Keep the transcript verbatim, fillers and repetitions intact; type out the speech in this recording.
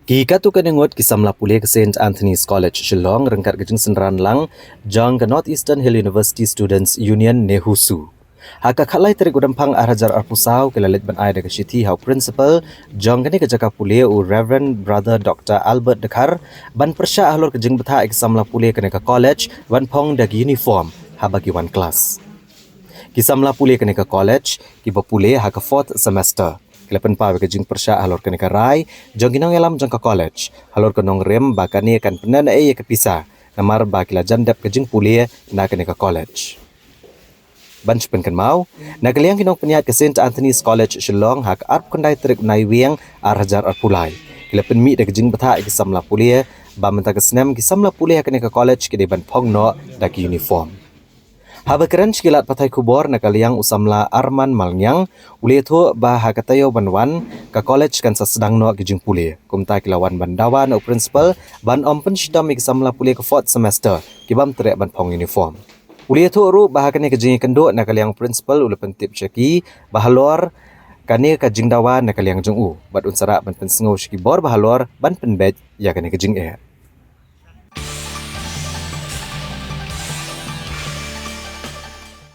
Ki katto katne ngut ki samla pule ka Saint Anthony's College Shillong ryngkat ka jingsynran lang jong ka North Eastern Hill University Students Union NEHUSU. Ha ka khatlai tarik u Rymphang ar hajar arphew saw ki la leit ban ai da ka shithi ha u principal jong kane ka jaka pule u Reverend Brother Doctor Albert Dkhar ban pyrshah halor ka jingbthah ïa ki samla pule kane ka college ban phong da ki uniform haba ki wan klas. Ki samla pule kane ka college kiba pule ha ka fourth semester ki la pynpaw ïa ka jingpyrshah halor kane ka rai jong ki nongïalam jong ka college halor ka nongrim ba kane kan pyneh ïa ka pisa namar ba ki la jan dep ka jingpule na kane ka college. Ban shu pynkynmaw, na ka liang ki nongpynïaid ka Saint Anthony's College Shillong ha ka arphew khyndai tarik u Naiwieng ar hajar arphew lai ki la pynmih da ka jingbthah ïa ki samla pule ba mynta ka snem ki samla pule ha kane ka college ki dei ban phong noh da ki uniform. Haba kren sha ki lad pathai khubor na ka liang u samla Arman Malngiang u la ïathuh ba ha ka taïew ban wan ka college kan sa sdang noh ki jingpule. Kumta ki la wan ban dawa na u principal ban ym pynshitom ïa ki samla pule ka fourth semester ki bym treh ban phong uniform. U la ïathuh ruh ba ha kane ka jingïakynduh na ka liang u principal u la pyntip sha ki ba halor kane ka jingdawa na ka liang jong u bad un sa rah ban pynsngew sha ki bor ba halor ban pynbeit ïa kane ka jingeh.